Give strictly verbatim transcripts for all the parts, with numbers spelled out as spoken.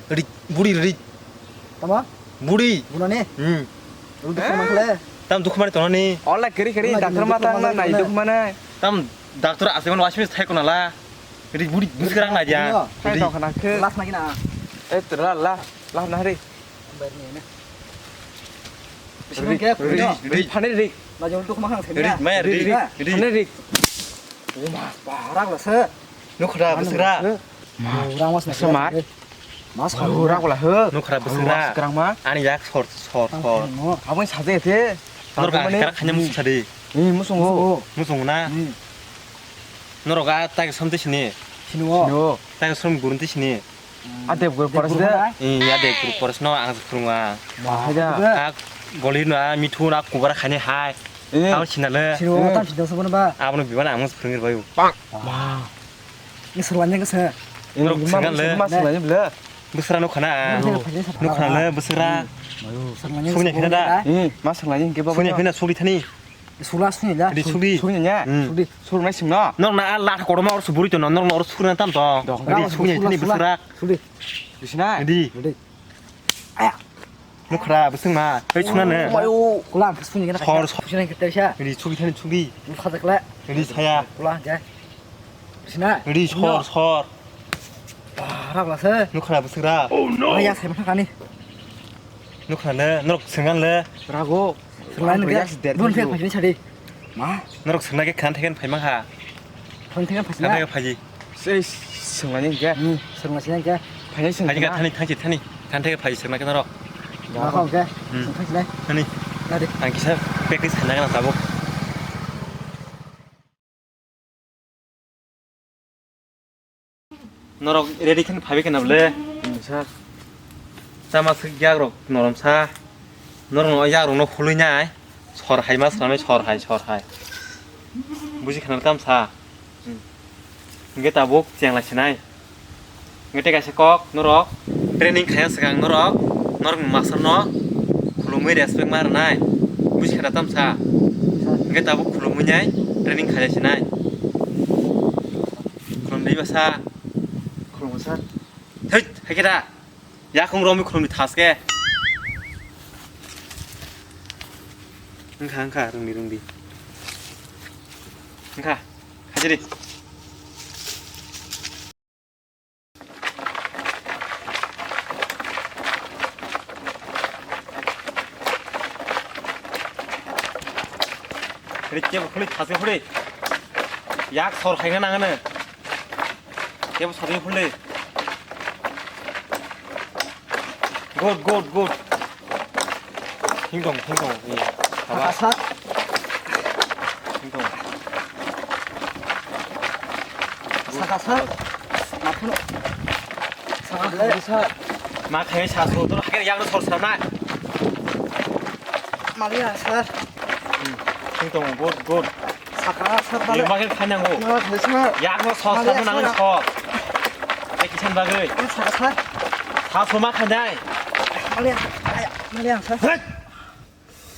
Rik, buri rik. Tama? Buri. Bunani? Hmm. Lu dukhu mangkle. Tam dukhu mani tonani. Ola kiri kiri, Bunani daktar dukhu mata mangkle nai bunani. Dukhu mani. Tam daktar asai mano asmi thai konala. Rik buri bwswk rang nai dia. Bunani. Thai Rik. Tong khana khe. Last nagi na. Eh, la, la, la na ri. Ambar ni na. Rik, Bising ke, rik, rik. Rik, phani rik. Lajong dukhu mangkle thai. Rik, maya rik, rik. Rik. Phani rik. Uma, barak lasa. Nukhra, bwswk ra. Rang mas Masa mar? Mas Ayo, rak wala ho. Nukhra bwswk ra. Mas kerang ma? Ani yak sor, sor, sor. Aboni saje te. Nor ka kara khanya musung sadi. Eh, musung ho. Musung na. Hmm. Norok a tagi som te sini. Sini o. Sini o. Tagi som gurun te sini. A dep guru Dep poros guru de. Mana? Eh, ya dep guru poros no ang se phurung a. Ma haja. A goli no a mithu na kubara khani hai. Eh. Tao sinale. Sini o tam sini o sobo na ba. Abono bimana ang se phurung ir bayu. Ma. Ni swrwng ni kasa. Norok ma, swrwng le. Ma swrwng ni bla. Bwswra nukhana. Nukhana le bwswra. Swrwng ni Sugni swrwng khena da. Ni. Hmm, ma swrwng ni ke ba. Sugni khena sugri thani. Sula sugni da. Di sugri. Sugni nya. Hmm. Sugri. Sugri na sing no. Norok na la kotorma or suburi to no. Norok na or sugri na tam to. Di sugni thani bwswra. Sugri. Bisina. Di. Aya. Nukhra bwswng ma, hei suna ne. Mayo. Kula ang suni gana Sor, sor. Suni kita bisa. Ri sugi thani sugi. Nukhra jakla. Ri saya. Kula ja. Sina. Ri sor, sor. Wah, rap lasa. Nukhra bwswng ra. Oh no. Aya sai mata kani. Nukhra le, norok swngan le. Rago. Swngan le. Bun phek phajini sadi. Ma? Norok swngna khe khana thaiken phaima kha. Khana thaiken phaisina? Khana thaiken phaji. Sei, swngmani hwnkhe? Hmm, swngmani hwnkhe? Phainai swng Phaji kha khana? Thani, thangsi, thani. Khana thaiken phaji swngna khe norok. Ma kha hwnkhe? Hmm. Swng thangsi lai. Thani. Nadi. Ang kisa practice khaina gana tabuk. Norok ready khe phaibai khe na bole? Hmm, sir. Chama swk yak rok norom sa. Norok no yak rok no khului nai. Sor hai ma swnamwi sor hai, sor hai. Buji khana tam sa. Hmm. Hingke tabuk cheng lai sinai. Hingke tei kaisa kok norok training khaina swkang norok, norokni master no khulumwi respect ma rwnai. Buji kha da tam sa. Hingke tabuk khulumwi nai training khaina sinai. Khulumdi basa. Khulumsa. Thit, hai khe da. Yakung romwi khulumdi thaske. Wngkha, wngkha, rungdi, rungdi. Wngkha, khaisidi. Ri kebo khuli thase khuli. Yak sor khaina nangano. Kebo sori phuldi. Good, good, good. Hingtong, hingtong. Iya. Saka sat. Hingtong. Saka sat. Makhno. Saka sat. Ma khe sa so to hakhe yang sor sa na. Malia sir. Hmm. Hingtong, good, good. Saka sat bale. Yang bagwi khainango. Ma khe sir. Yang no sor sa nango sir. Tei kisan bagwi. Saka sat. Sa so ma khainai. Malia, malia sir. Hei!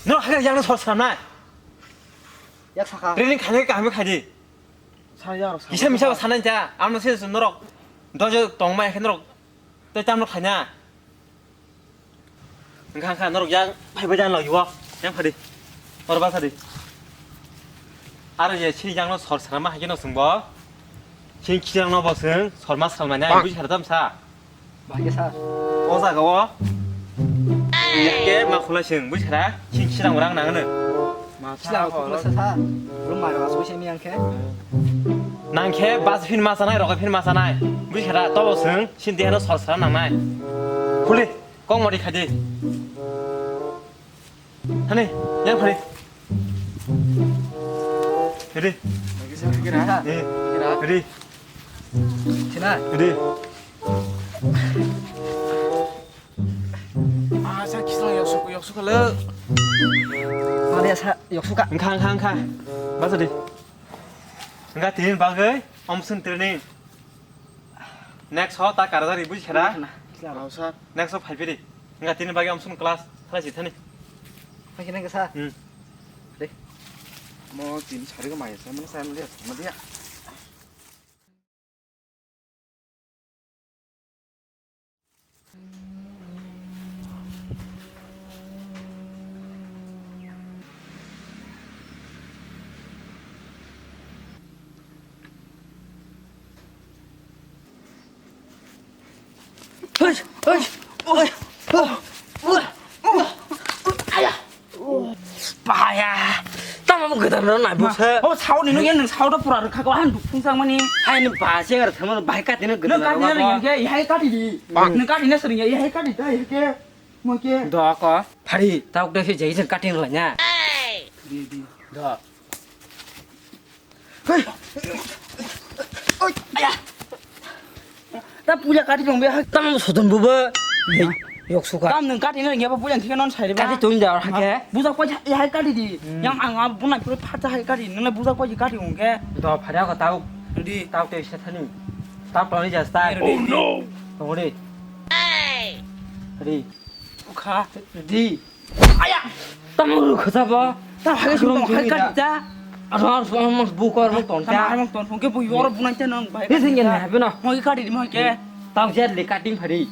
No hakhe yang no sor sa na. Yak saka. Training khainai kaham khaidi. Sa ya ro sa. Kisa misa sanai ta. Amno se norok. Dojo tongma khe norok. Tei tamno khaina. Wngkha, wngkha, norok yang phaibai jani logi o. Yang phadi. Norok basa di. Aro je sini yang no sor srama hai no sungbo. Sini kijang no bo sung, sor ma salmani, ang buji sara tam sa. Bahai sa. O jaga o. Yang ke ma khulai sung, buji sara. Sini kijang orang nang no. Sila ko sa sa. Rum mai wa so se mi ang khe. Nang khe bas phin ma sanai, rok phin ma sanai. Buji kha da, to bo swng, sin de no sor sra nang nai. Khuli, kong mori kha di. Hani, yang phari. Ready? Ready? Ready? Sina. Ready? Ah, sa kisang yoksuk, yoksuk kala. Mari sa yoksuka. Engkha, engkha, engkha. Basa di. Engkha tini bagwi omsun training. Next ho ta karajari buji khera. Nah, sila. Oh, sir. Next ho phai piri. Engkha tini bagwi omsun class thalai si thani. Phai kene sa. Hmm. Deh. Mo tini sari ko mai sa, mana saya melihat sama dia. Hei, hei, hei. Aya. Paya. Tamo mo gedar no nai bo se. O sao ni no yan sao to pura kha ko han duk phung sang mani. Hai ni ba se gar thamo bai ka tino gedar. No ka ni no ke hai ka di. No ka ni na sering ya hai ka di dai ke. Mo ke. Do ko. Phari, tau de se jai sen ka tin la nya. Di di. Do. Hei. Oi, aya. Ta puja kati dong be, hai. Tam soton bubo. Yok suka. Tam nung kati nang yaba puja thik non sai ba. Kati tun da ha ke. Buja ko ya hai kati di. Hmm. Yang ang ang bunai pura phat hai kati. Nung buja ko kati hong ke. Do phara ko tau. Di. Tau te se thani. Tau to ni ja stai. Oh no. Tong di. Di. Kha. Di. Aya! Tamo ru khasa ba. Ta hai sung tong hai ka da. Aro ar sung mang bu kor mang ton ta. Mang ton sung ke bu yor bu nang ta nang bai. Ni sing gen na be no. Mo ki ka di mo ke. Tau jet le cutting phari.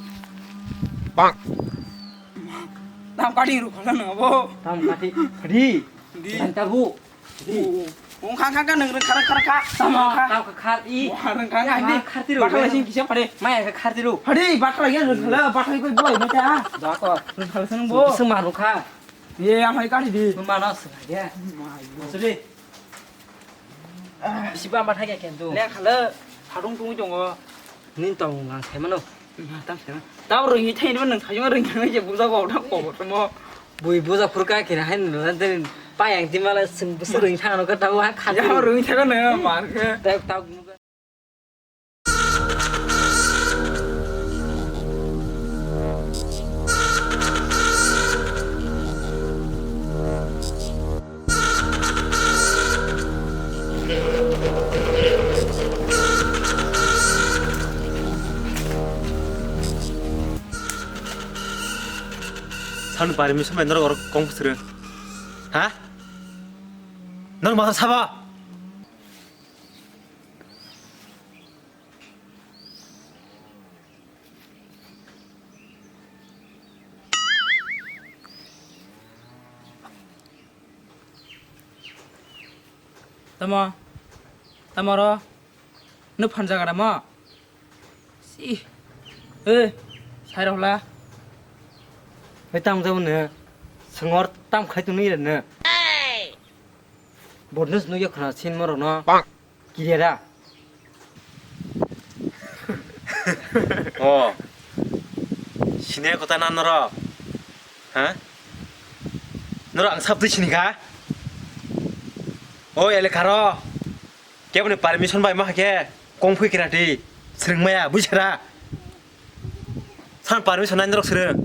Bang. Tam ka di ru khasa na bo. Tam ka di phari. Di. Tan ta bu. Ung khang khang ka nung rung khara khara kha. Tamo tau ka khar i. Wah rung khang khang. Khar tiru. Bathai sing kisa phade. Maya ka khar tiru. Phade bathai ya rung khala bathai koi boi mata. Da ko. Rung khala sing bo. Sing ma rung kha. Ye am hai kari di. Ma na sing ya. Suri. Siba bathai ya ken tu. Leng khala. Hadung tung tongo. Nin tong ngang sai mano. Tam sai mano. Tao rwngwi thaini mano, thajima rwngwi thangwi je buja kok thang kok tamo. Bui buja phurka khe hai no dan den payang timala sing bwswk rwngwi thangano khe tamo ha kha. Ya rwngwi thangano mar khe. Tak tak. Sani permission bai norok oro kong srwng. Ha? Norok masa saba? Tamo, tamo ro, no phan jaga damo. Si, eh, sai rohla. Hei tam jabo no, sengor tam khai tu nui rene. Bonus nui khna sin moro no. Kiriya da? Oh. Sine kota na noro? Ha? Noro ang sabdi sini ka? Oh, ele karo. Keboni permission bai ma ke? Kong phui kira di. Sering maya, bujara. San permission nai norok sering.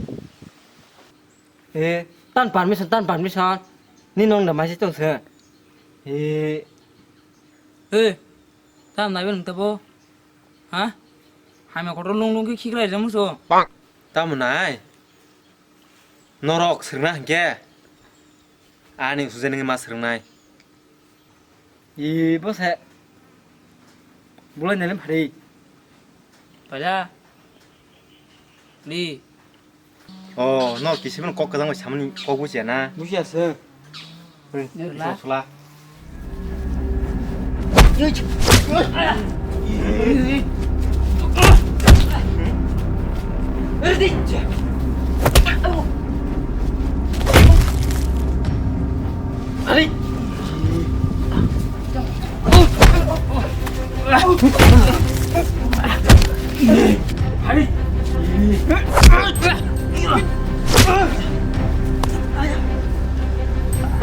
Eh, tan permission, tan permission. Ni nong da maji tong se. Eh. Eh, tam naibe nung tabo. Ha? Hamya kotor lung lung ki khikrai jamu so. Tamo nai. Norok sirna hingke. Ani sujai nungi ma sirnai. Ih, bo se. Bulai nai lim phari. Paila. Di. Oh, no, kisi mano kok kadang bai samani kok bujiya na. Bujiya se. Hei, sula, sula.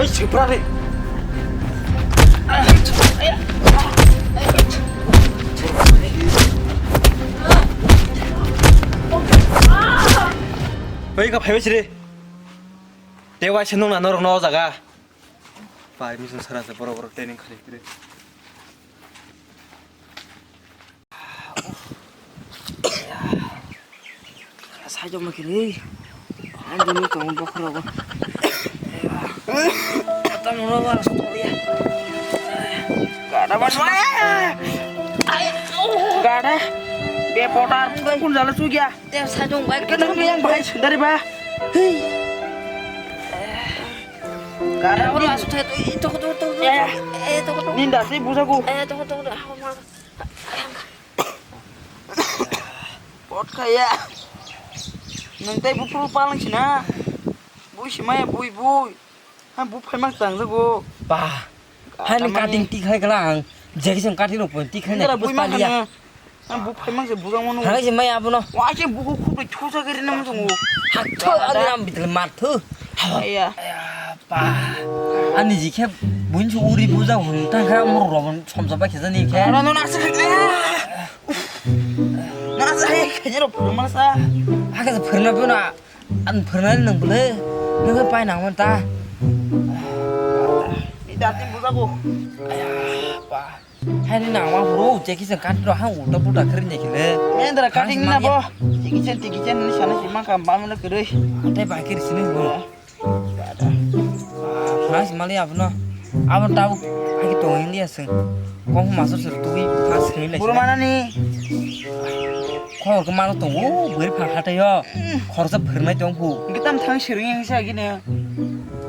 Oi, sipra re. Oi, ka phaibai sire. Tewa se nung na norok no jaga. Pai misung sara se borok borok training khali kire. Sai jom kiri. Ang dulu tong bokhro go. Tamo no ba storia. Gada ba. Gada. Be potar kun jala chu gya. Te sai jom bai. Ke nang yang bai sundari ba. Hei. Gada. Ora asu thai to, to to to. Eh, to to. Ninda si busa ku. Eh, to to to. Pot kaya. Nwng tei buphuru palang sina. Bui simaya bui bui. Ha bu phaima tangjago. Ba. Hani cutting ti khai kala ang. Jekisem cutting rok pon ti khai na. Bui ma khana. Ha bu phaima se bujang mano. Hai se mai abono. Wa se buku khupri thusa gari nam tongo. Ha thu ani nam bitel mar thu. Iya. Ba. Ani jikhe buin su uri buja hun tang kha mur robon somsa ba khejani khe. Ano na se. Na se hai khanya ro phaima sa. Ha ka phaima bona. Ang phwrwngnai nwng bwle, nwng khe pai nang man ta. Ni dati bujago. Aya, ba. Hai ni nang ma bro, je kisa kan ro hang uta puta kri ne kile. Mendra cutting na bo. Tiki chen, tiki chen ni sana si mangka ba mena kri. Ate ba kri sini bo. Phas mali abono. Abo tau agi tong India sing. Kong masuk sir tui phas sing le. Buru mana ni? Khor khe mano tongo, bwrwi phang hatai o. Khoroksa phwrwngnai tong phu. Hwnkhe tam thang swrwng yang sa gini.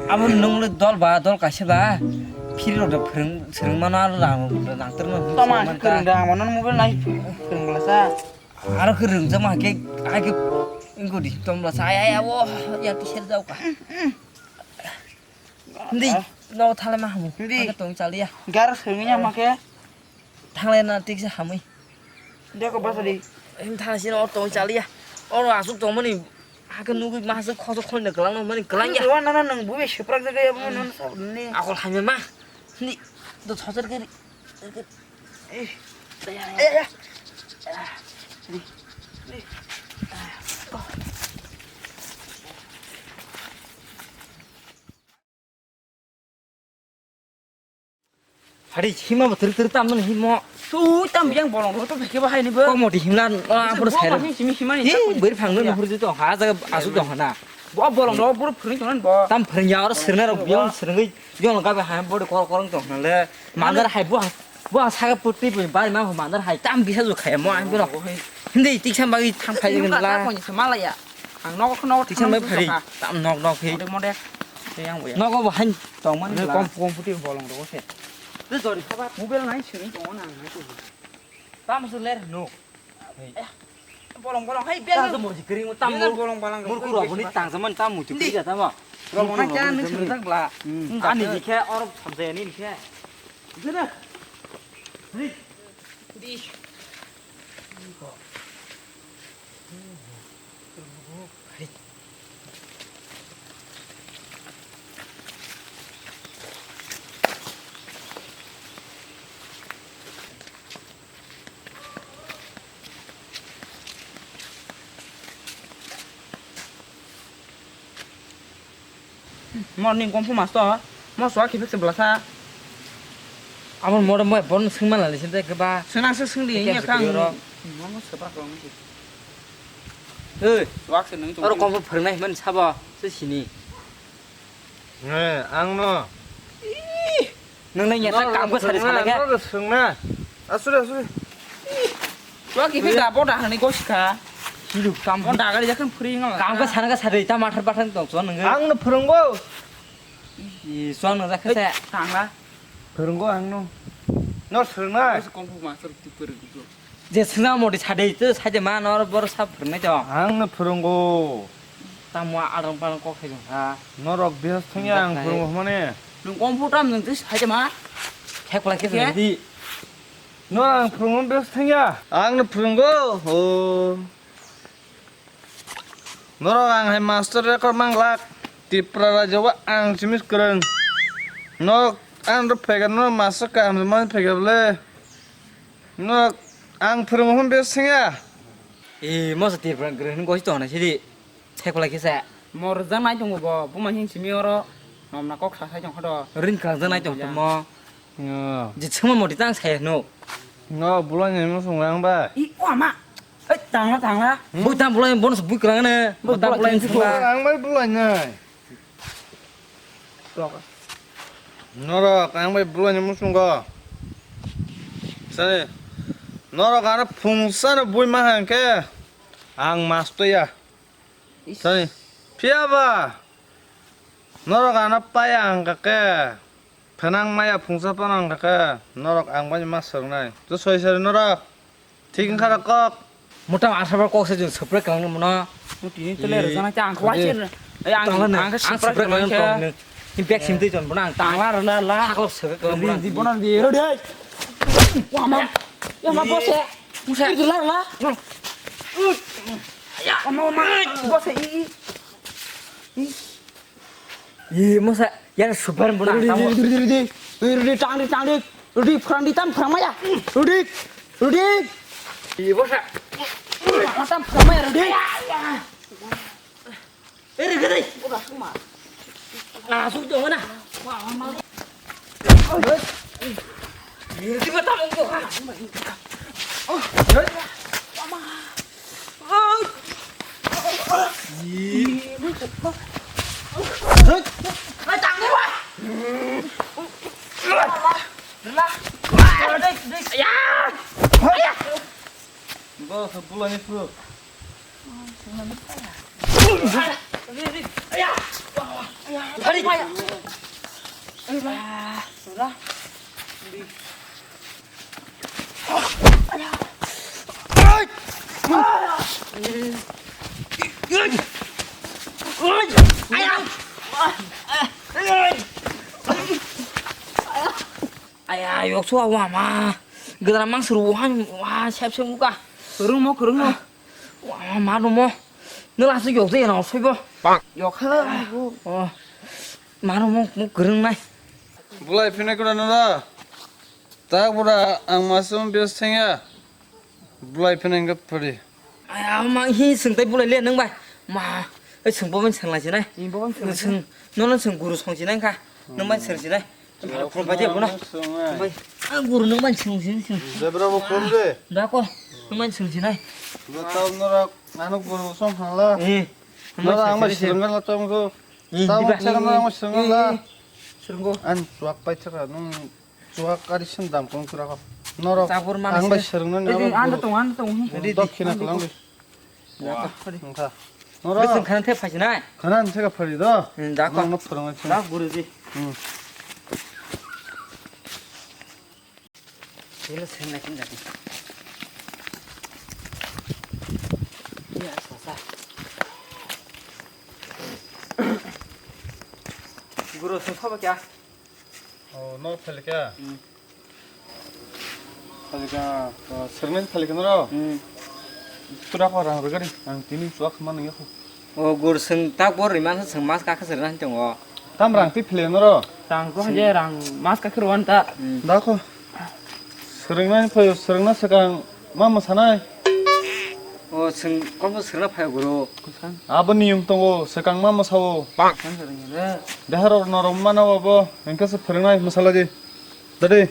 Abo nwng le dol ba, dol kaisa ba. Phiri rok da phwrwng, swrwng mano aro rang, rang twrwng mano. Tama swrwng manta. Kwrwng da, mano mobile nai kwrwng bwla sa. Aro khe rwng jama khe, ai khe, ingko di tom bwla sa, ai, ai, ai, o, ya kisel jau ka. Hindi, no thale ma hamu. Hindi. Tong chaliya. Gar swrwng ya ma khe. Thanglai na tiksa hamwi. Deko basari. Em thang sino tong chaliya. Oro asuk tong mani. Hake nugui ma asuk khoso khoi na galang no mani galang ya. Wan na nang bui seprak jaga ya mani non sa ni. Akol hamya ma. Ni do thojar gari. Eh. Ya ya ya. Hari hima bo tiri tiri tam nang himo. Tu tam yang bolong ro to pheke ba hai ni bo. Komo di himla, ah, pura sai. Himi hima ni. Hi, beri phang nang hurju to ha jaga asu to hana. Bo bolong ro pura phring to bo. Tam phring ya oro sirna ro biang sirngi biang ga ba ha bo de kor kor to hana le. Mandar hai bo bo saka putti bari ma mandar hai tam bisa ju khai mo ang bino. Hindi tik sam bagi tham khai la. Malaya. Ang nogo kheno tiksa mai phari tam nok nok he. Mode mode. Te yang boya. Nogo bo han tong man. Kom kom puti bolong ro se. Te jori khaba. Mobile nai sini tong na nai tu. Tam su ler no. Bolong bolong hai bel. Tam mo jikring tam mo. Bolong bolong. Murku ro boni tang jaman tam mo tu kri ja tam. Bolong na kya ni sini tak bla. Ani dikhe or samse ani dikhe. Jena. Di. Morning kung fu master, mo swa khe bwsa bwlasa. Amo moro mo bon swngma lali sinte keba. Swngna se swngdi, khe nya kang. Mo mo swbak rong si. Oi, wak se nang oro tong. Kung fu phwrwngnai himani sabo, se sini. Eh, ang no. Ih. Nang nang ya kam ko sari sana ke. Nang swngna. Asure asure. Chua ki phi da bo da hani go sikha. Hiru kam. Mo da gari jakhan phuri ngala. Kam ko sana ka sari ta mathar bathang tong chua nang. Ang no phwrwngbo. I chua nang jakha se. Tangla. Phwrwngbo ang no. No swrwngna. Kung fu master tu phwrwng tu. Je swngna modi sade tu sade ma no bor sa phwrwngnai to. Ang no phwrwngbo. Tamo adang padang kok hai jong ha. Norok bihas thangya ang phwrwngbo hwnmani. Nung kung fu tam nung tu sade ma. Thek pla khe di. Norok ang phwrwngbo bihas thangya. Ang no phwrwngbo. Ho. Norok ang hai master record manglak. Tripura rajyo o ang simis kwrwng. Norok ang rw phaikha norok master kaham rwmani phaikha bwle. Norok ang phwrwngmung bes swngya. E mosa Tripura kwrwng hwnwi goi tongna sidi. Theklai kisa. Mo rwjak nai tongo bo, buma hin simi oro nomna kok sa sai tongkha do. Rin kha rwjak nai tong tongmo. Ngo. Je chwngma modi tang sai no. Ngo bulai ni mo sung lang ba. I o ama. Hei, tangla, tangla. Bui tam bulai, bono se bui kwrang ne. Bui bulai tam bulai ni sung sung. Ang bai bulai nai. Norok, ang bai bulai ni musungo. Sani, norok ano phungsa no bui ma hang khe, ang mas to ya. Is. Sani, phiya ba, norok ano paya hang khe, phenang maya phungsa phano hang khe, norok ang bai ma swrwngnai. To soi sari norok. Thik wngkha da kok. Mota asaba kok se jung surprise kalang mano. Tini tele rwjana khe ang khwai se. Ai ang ang surprise kalang khe. Ni bag sim twi jon bono ang tangla rwla la. Haklo surprise kalang mano. Di bono di ro dei. Wa ma. Ya ma bose. Musa. Di la la. Ya ma ma. Bose i. I. Ye, masa, ya, super, bro. Rudi, rudi, rudi, rudi, rudi, tangdi, tangdi, rudi, phrangdi, tam phrangmaya, rudi, rudi. Ye, masa. Tam phrangmaya, rudi. Eh, rudi, rudi. Ah, suk dong na. Ye, rudi, mata mongko. Aya, yok suwa wa ma. Gedara mang suru wa, wa, sep sep muka. Rung mo, rung mo. Wa ma, ma rung mo. Nula su yok de na soi bo. Yok ha. Oh. Ma rung mo, mo gereng nai. Bulai phine kuda nula. Tak buda ang masum bias thengya. Bulai phene hingke phari. Aya, ma, hi, swng tai bulai le, nang bai. Ma, oi, swng bo man swng lai sinai. Ni bo man swng lai sinai. Swng, nono swng guru song sinai kha. Nang man swng sinai. Khum bai de bono. Swng ai. Bai, a guru nang man swng sinai, swng. Zebra bo khum de. Da ko, nang man swng sinai. Da tau norok, ano guru song hangla. Eh. Norok ang bai swng la tong ko. Eh, tau di ba. Chara norok ang bai swng la. Eh, swng ko. An chuak pai chara nung. Chuak ari sim dam kong chura ko. Norok ang bai swrwngna ni abo anda tong, anda tong. Dokhina kalang di. Wngkha. Norok bwswng khana the phasinai. Khana the ka phari do. Hmm, da ko. Nang no phwrwngna sini. Da guruji. Hmm. Sila sila kin dati. Ya, sasa. Guru, sung sabo kya? Oh, no phalika. Hmm. Phalika, uh, sermen phalika noro. Hmm. Tura ko rang rwgari, ang tini chuak man nang yakho. Oh, gur sung tak bor riman sung mas ka khasir nan tongo. Tam rang ti phile noro. Rang ko je rang mas ka khir wan ta. Hmm. Da ko. Serengna phayo, serengna sakang. Ma mwsanai? O, chwng kono swrwngna phai guru. Abo niyom tongo, swkang ma mwsao. Bang. Deha rok norok mano abo, hingke se phwrwngnai mwsala di. Dadi.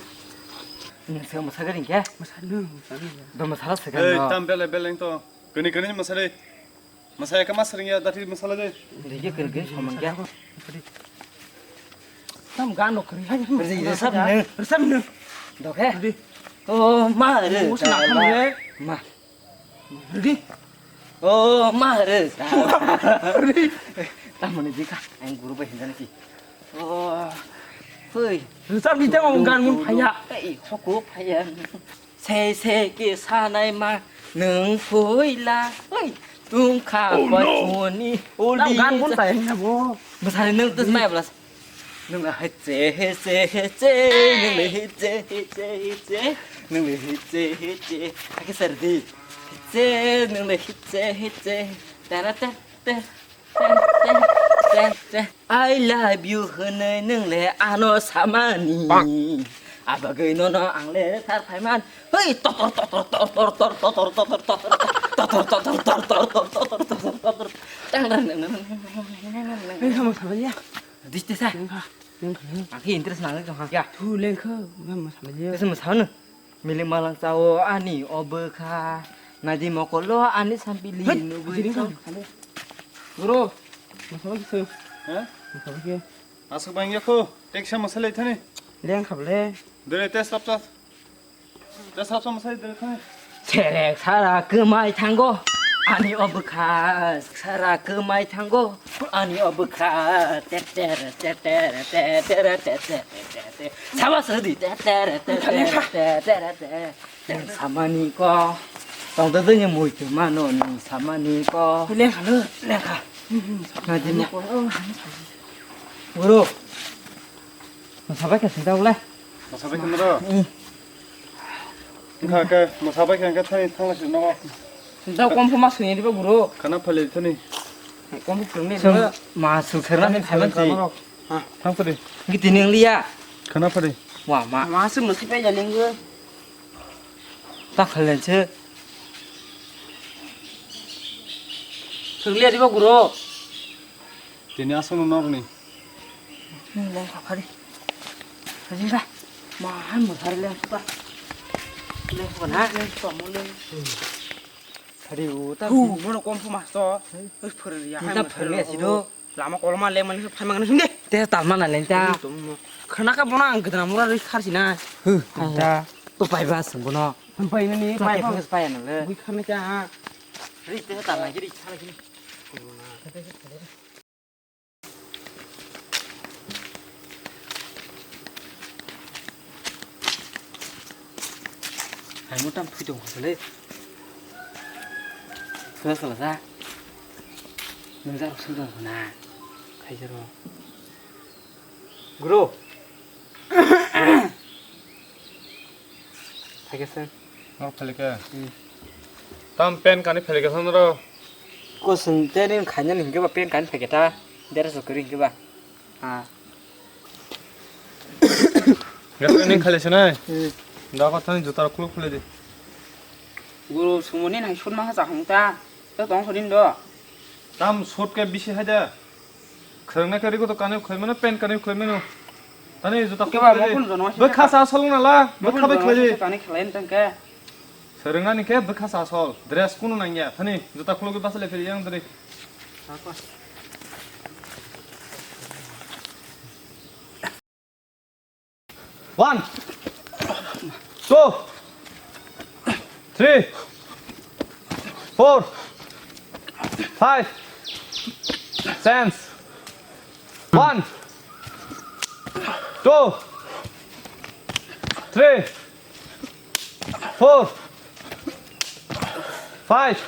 Nang se mwsagari hingke? Mwsano, mwsano. Bo mwsala swkang. Ei, tam bele bele to. Kani kani mwsari. Masaya kama sering ya tadi masalah deh. Dege kerge somang ya. Tam gano kari hai. Resap ne. Resap ne. Dok he. Ready. Oh, ma re. Mus na kam ye. Ma. Ready. Oh, ma re. Ready. Tam mane dikha. Ang guru bai hinda naki. Oh. Hoi. Resap ni tamo gan mun phaya. Ei, hoko phaya. Sei sei ke sanai ma nwng phuila, oi, tungkha. Oh, no. Pachuni uli. Nang gan bun tai na bo. Masari nwng tus mai blas. Nwng le hetse hetse hetse, nwng le hetse hetse hetse, nwng le hetse hetse. Ake serdi. Hetse, nwng le hetse hetse. Tara ta ta. I love you hwnwi nwng le ano samani. Abagwi nono ang le thar phaiman. Hei, totor, totor, totor. Lengkha mo samaliya. Diste sa. Lengkha, lengkha. Ang khe interest nang le tong ha. Ya. Thu lengkha, mo samaliya. Tese mo sa no. Miling malang chao ani o bwkha, naidi mokolo ani sampili nugwi chao. Bro, masama kisa. He? Masama kisa. Aswk bang yakho, teksa masalai thani. Leng khablai. Dere test rap cha. Test rap cha masalai dere thani. Cherek sara kwmai thango, ani o bwkha sara kwmai thango. Ani o bwkha ter ter ter ter ter ter ter ter ter ter. Sama sadi ter ter ter ter ter ter ter. Nwng samani ko. Tong da ding mui tu ma no ni sama ni ko. Leng kha lo, leng kha. Na di mo. Guru. Mo sabai kha sinta ulai. Mo sabai kha ro. Kha kha mo sabai kha kha thani thang la sin no. Sinta kom kom ma sini di ba guru. Khana phale thani. Kom kom ni. Ma su serna ni thaiman si. Thang phadi. Giti ning liya. Khana phadi. Wa ma. Ma su mo sabai ja ning. Ta khalense. Thwngli adiba guro. Tini aswkno norni. Leng kha phari. Phari kha. Ma han mo phari leng kha. Leng kha na. Leng kha mo leng. Phari o ta. Hu, mono kom phu masto. Phari ya. Ta phari ya sido. Lama koloma le mani phai mangni hinde. Te tal mana lenta. Khana ka bona ang gedra mura ri kharsi na. Hu, ta. To pai ba sung bono. Pai ni pai ba. Pai na le. Wi kharni ka. Ri te tal na giri kharni. Hai mo tam phui tong kha le. Khe sala sa. Nung ja rok sung tong kha na. Khai jero. Guru. Phaikhe sir. Norok phaikhe. Hmm. Tam pen kani phaikhe sir norok. Ko sung te rin khaina ni hingke ba pen kani phaikhe ta. Dera so kiri hingke ba. Ha. Gata ni khale sinai. Hmm. Da ko thani juta khuluk khule di. Guru sumoni nang shot ma ha cha hong ta. Ta tong khodin do. Tam shot ke bisi haida. Khwrwngna khe rikho to kanwi khwlai mano, pen kanwi khwlai mano. Tani juta khwlai mano. Bwkha sa sol na la, bwkha bai khwlai. Tani khwlai tang khe. Swrwngna ni khe bwkha sa sol, dress kunu nangya. Tani juta khwlai basa le phiri yang dri. One, two, three, four, five, six. One, two, three, four, five.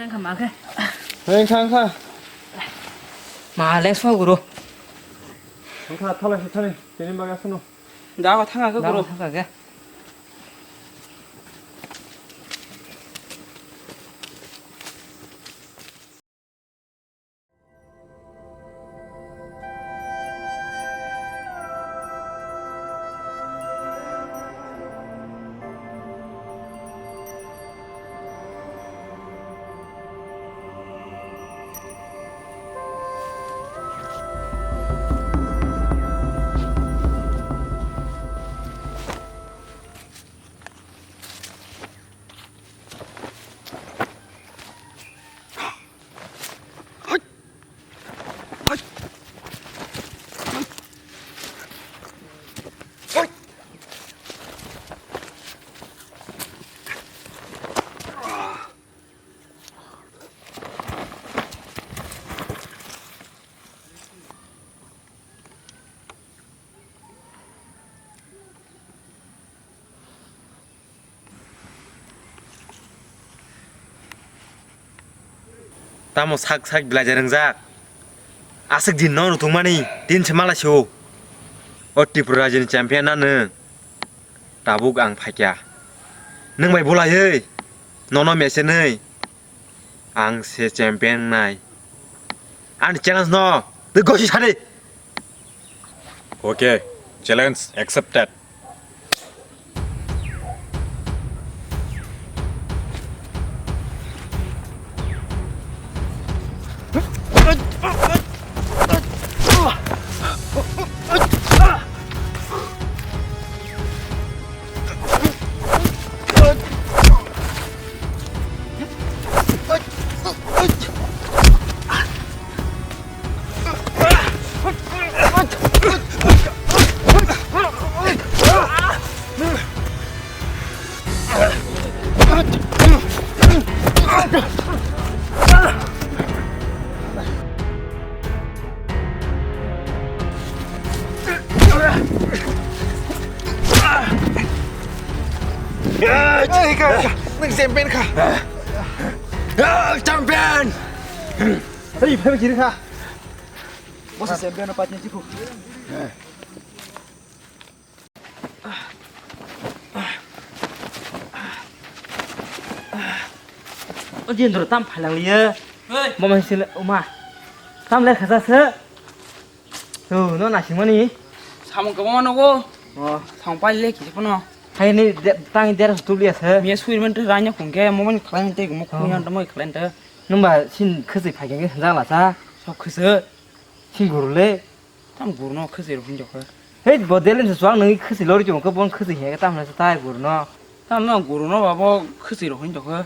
Lengkha ma khe. Lengkha, lengkha. Ma lengso guru. Lengkha, thala se thani, tini baga sunu. Da ko thanga khe guru. Da ko thanga khe. Tamo sak sak belai je ringjak. Aswk din no rutungmani, din se malai se o. O Tripura rajini champion na nwng. Tabuk ang phaikya. Nwng bai bolaiwi. Nono mechenwi. Ang se champion nai. Ani challenge no. Twi gosi sadi. Okay, challenge accepted. Nwng champion kha. Champion! Hei, phai kiri kha. Bosa champion no patni tiku. O Jendro tam phalang liye. Oi. Mama sile uma. Tam le khasa se. Tu no nasing mani. Samung kabo mano go. Oh. Samung pai le kisi pono. Hai ni de-, tang der tu liya se. Miya suir men tu ranya khungke mo mani khlai te mo khung yan mo khlai te. Nungba sin khasi phai ke jang la sa. Sok khasi. Sin guru le. Tam guru no khasi ro hin jokha. Hei bo delen se suang nung khasi lori chong ko bon khasi he tam na sa tai guru no. Tam no guru no babo khasi ro hin jokha.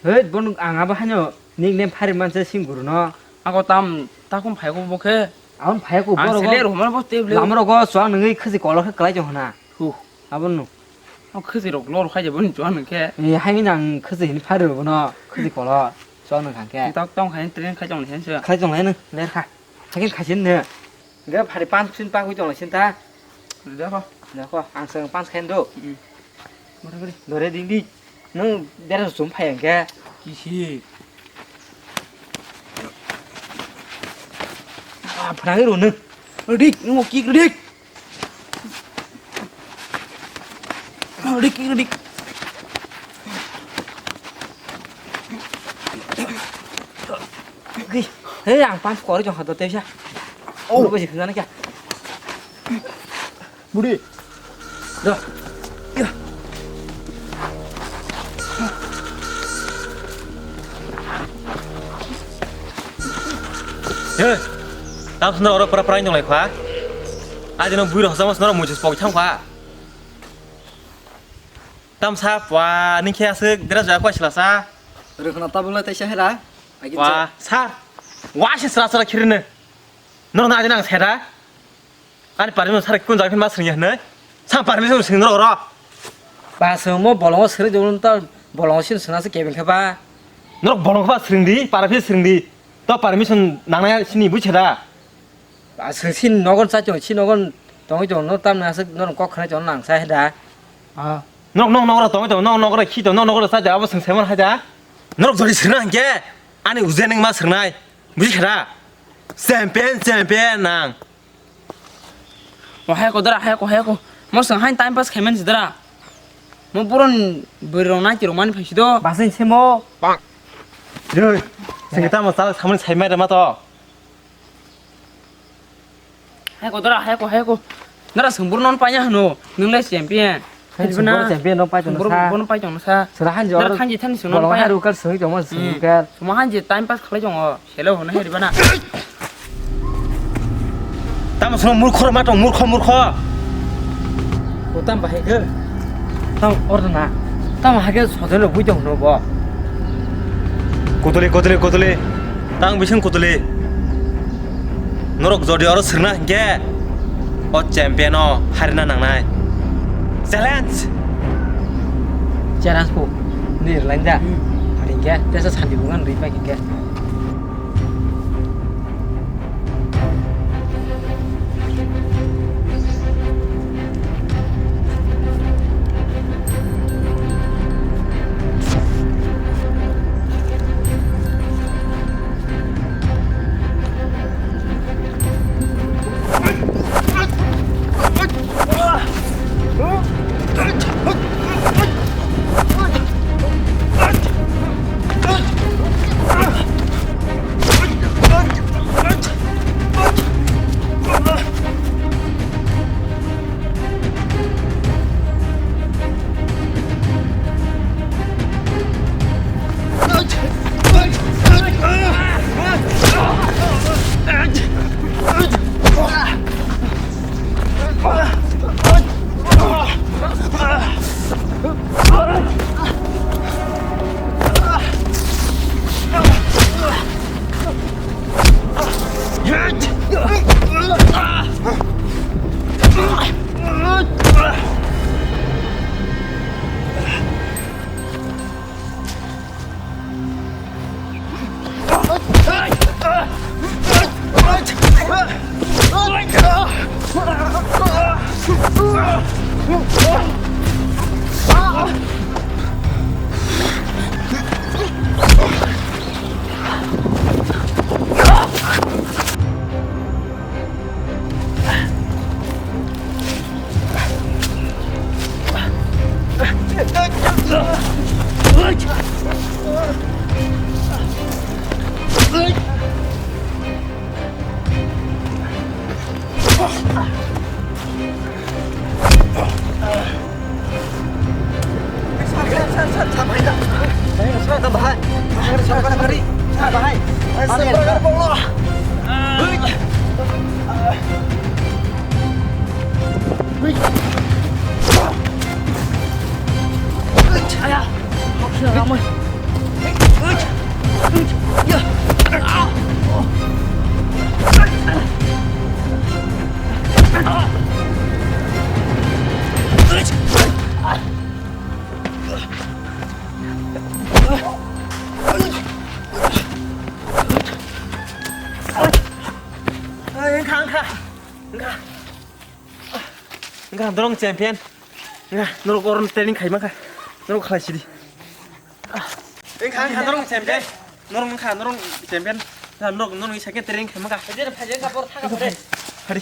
Hei bon ang abo hanyo nickname phari man se sin guru no. Ako tam takum phai ko bo khe. Abon phai ko ang boro sele go. Ro man bo te le. Lamro go suang nung khasi kolor khe klai chong na. Hu. Abon no. O khasi rok lor khai jabo ni chuan khe. E hai nang khasi hin phari ro no khasi kolor. Suang nung khang khe. Tok tong khai train khai chong ni sen se. Khai chong lai nung ler kha. Sakin khasin ne. Ga phari pan sin pa hui tong sin ta. Dakho. Dakho, ang sang pan khain do. Hmm. Mara gari. Dore ding di. Nung dera sum phai ang ke. Kisi. Ah, phrang ro nung. Dik, nung kik dik. Dik, dik. Hei, ang pump kori jong hodo tesa. Oh. Lu besi khana kya? Budi. Dah. Ya. He. Tam sna oro pra pra nyong lai kha. Aji no bui ro sama sna ro muchis pok thang kha. Tam sa pwa ni khe aswk dera ja kwa sila sa. Rwkhna tabuk lai taisa hera. Wa sa. Wa se sra sra khirine. Nor na aji nang sera. Ani permission sar kun jaga ma sringya hinwi. Sa permission sring norok ro. Ba songmo bolongo sring jong ta bolongo sin sna se kebeng khe ba. Norok bolong khe ba sring di, para phi sring di. To permission nangnai sini buchhe da. Ba sing sin nogon sa chong, sin nogon tongwi chong no tam na se norok kok khna chong nang sa he da. Ah. Norok nok nok ro tongwi chong, nok nok ro khi chong, nok nok ro sa ja abo sing semon ha ja. Norok jodi srina hingke ani uje ning ma sringnai. Buji khe da. Champion, champion nang. Mo hai ko dara, hai ko, hai ko. Mo swng hain time pass khaimani si dara. Mo boron bwrwi rok nai tirok mani phaisi do. Basing semo. Bang. Joi. Sing tamo sa samani sai mai rama to. Hai ko dara, hai ko, hai ko. Nara swng boron non panya hano. Nung le champion. Hai, sumbo champion rok pai tongsa. Bono pai tongsa. Sera hanjo. Dara thanji thani sumno pai. Haru kar soi tongma soi kar. Suma hanji time pass khlai tongo. Selo hono heri bana. Tamo sumno murkho ma tong murkho murkho. O tam bahai khe. Tam orna. Tam hage sojelo bui tong no bo. Kotole kotole kotole. Tang bising kotole. Norok jodi oro srwngna hinkhe o champion o harina nangnai. Challenge! Challenge po. Ni rwlainda. Hmm. Hari hinkhe tesa santi bungan rwi pai hinkhe. Wngkha, wngkha. Wngkha, wngkha, norok champion. Wngkha, norok oro training khaima kha. Norok khlai sidi. Wngkha, wngkha, norok champion. Norok wngkha, norok champion. Norok, norok ni second training khaima kha. Phai, phai, phai, phai, phai. Hari.